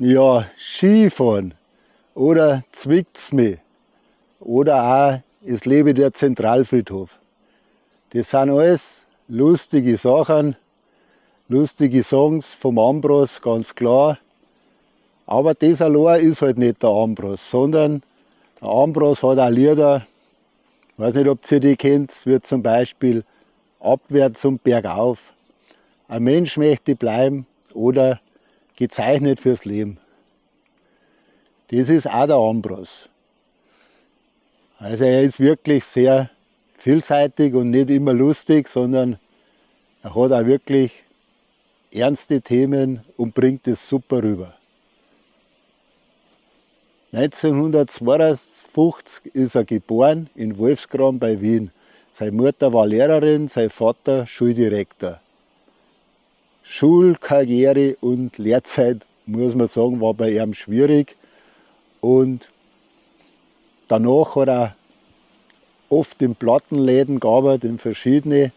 Ja, Skifahren oder Zwickt's mi oder auch Es lebe der Zentralfriedhof. Das sind alles lustige Sachen, lustige Songs vom Ambros, ganz klar. Aber das allein ist halt nicht der Ambros, sondern der Ambros hat auch Lieder, weiß nicht, ob ihr die kennt, wie zum Beispiel Abwärts und Bergauf, Ein Mensch möchte bleiben oder Gezeichnet fürs Leben. Das ist auch der Ambros. Also er ist wirklich sehr vielseitig und nicht immer lustig, sondern er hat auch wirklich ernste Themen und bringt es super rüber. 1952 ist er geboren in Wolfsgraben bei Wien. Seine Mutter war Lehrerin, sein Vater Schuldirektor. Schulkarriere und Lehrzeit, muss man sagen, war bei ihm schwierig. Und danach hat er oft in Plattenläden gearbeitet, in verschiedene,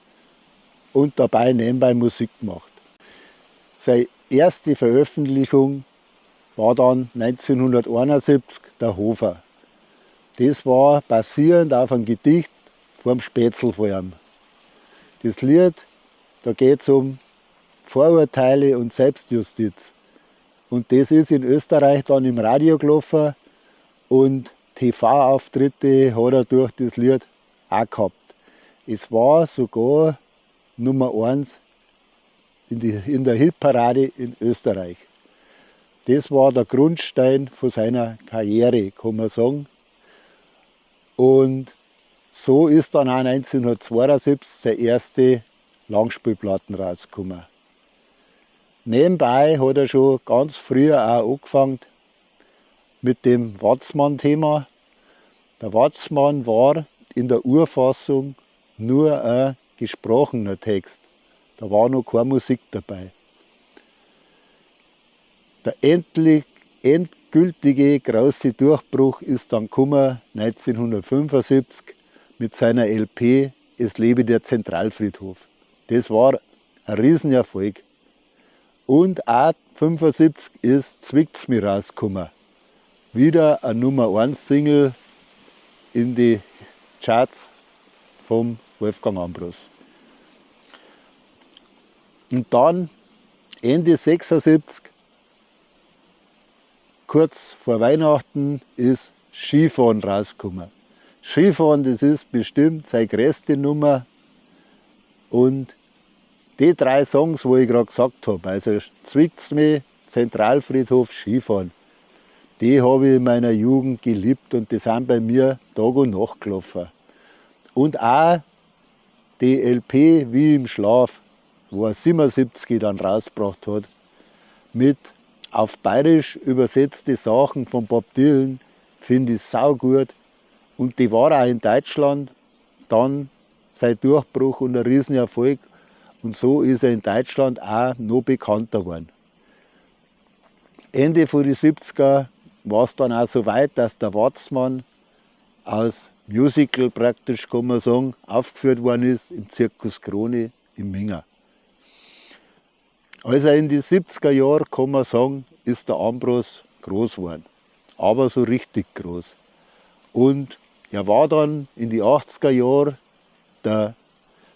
und dabei nebenbei Musik gemacht. Seine erste Veröffentlichung war dann 1971 der Hofer. Das war basierend auf einem Gedicht vom Spätzl von ihm. Das Lied, da geht es um Vorurteile und Selbstjustiz. Und das ist in Österreich dann im Radio gelaufen und TV-Auftritte hat er durch das Lied auch gehabt. Es war sogar Nummer 1 in der Hitparade in Österreich. Das war der Grundstein von seiner Karriere, kann man sagen. Und so ist dann auch 1972 seine erste Langspielplatten rausgekommen. Nebenbei hat er schon ganz früh auch angefangen mit dem Watzmann-Thema. Der Watzmann war in der Urfassung nur ein gesprochener Text. Da war noch keine Musik dabei. Der endlich, endgültige große Durchbruch ist dann gekommen 1975 mit seiner LP Es lebe der Zentralfriedhof. Das war ein Riesenerfolg. Und auch 1975 ist Zwickt's mi rausgekommen. Wieder ein Nummer 1 Single in die Charts vom Wolfgang Ambros. Und dann Ende 76, kurz vor Weihnachten, ist Skifahren rausgekommen. Skifahren, das ist bestimmt seine größte Nummer. Und die drei Songs, wo ich gerade gesagt habe, also Zwickt's mi, Zentralfriedhof, Skifahren, die habe ich in meiner Jugend geliebt und die sind bei mir Tag und Nacht gelaufen. Und auch die LP Wie im Schlaf, wo er 77 dann rausgebracht hat, mit auf Bayerisch übersetzte Sachen von Bob Dylan, finde ich saugut. Und die war auch in Deutschland dann sein Durchbruch und ein Riesenerfolg. Und so ist er in Deutschland auch noch bekannter geworden. Ende von die 70er war es dann auch so weit, dass der Watzmann als Musical praktisch, kann man sagen, aufgeführt worden ist im Zirkus Krone in Minga. Also in die 70er Jahren, kann man sagen, ist der Ambros groß geworden. Aber so richtig groß. Und er war dann in die 80er Jahren der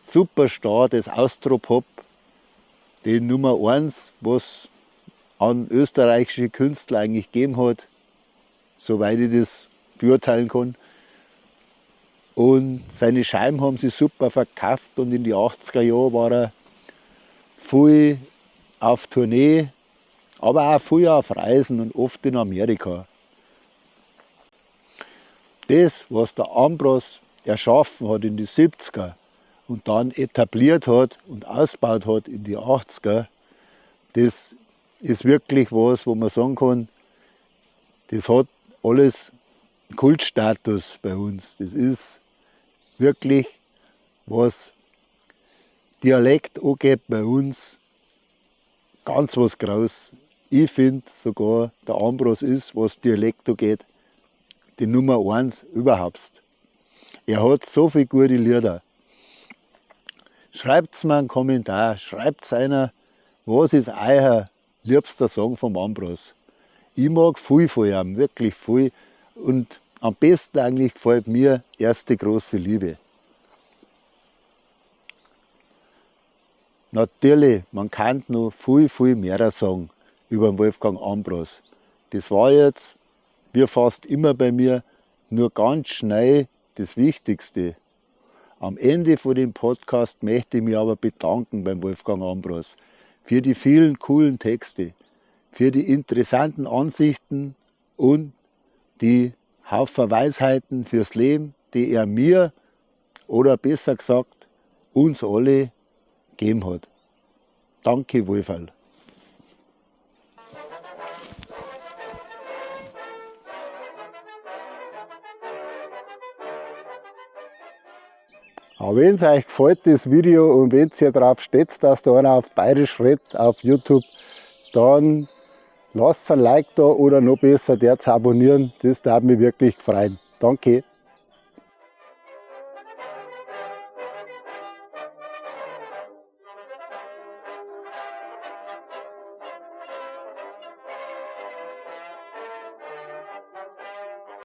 Superstar des Austropop, die Nummer 1, was an österreichische Künstler eigentlich gegeben hat, soweit ich das beurteilen kann. Und seine Scheiben haben sich super verkauft und in die 80er Jahren war er viel auf Tournee, aber auch viel auf Reisen und oft in Amerika. Das, was der Ambros erschaffen hat in die 70er und dann etabliert hat und ausgebaut hat in die 80er, das ist wirklich was, wo man sagen kann, das hat alles Kultstatus bei uns. Das ist wirklich, was Dialekt angeht bei uns, ganz was Großes. Ich finde sogar, der Ambros ist, was Dialekt angeht, die Nummer 1 überhaupt. Er hat so viele gute Lieder. Schreibt's mir einen Kommentar, schreibt's einer, was ist euer liebster Song vom Ambros? Ich mag viel von ihm, wirklich viel. Und am besten eigentlich gefällt mir Erste große Liebe. Natürlich, man kann noch viel, viel mehr sagen über den Wolfgang Ambros. Das war jetzt, wie fast immer bei mir, nur ganz schnell das Wichtigste. Am Ende von dem Podcast möchte ich mich aber bedanken beim Wolfgang Ambros für die vielen coolen Texte, für die interessanten Ansichten und die Haufen Weisheiten fürs Leben, die er mir oder besser gesagt uns alle gegeben hat. Danke, Wolferl. Aber wenn es euch gefällt, das Video, und wenn ihr darauf steht, dass da einer auf Bayerisch redet auf YouTube, dann lasst ein Like da oder noch besser, der zu abonnieren. Das darf mich wirklich freuen. Danke.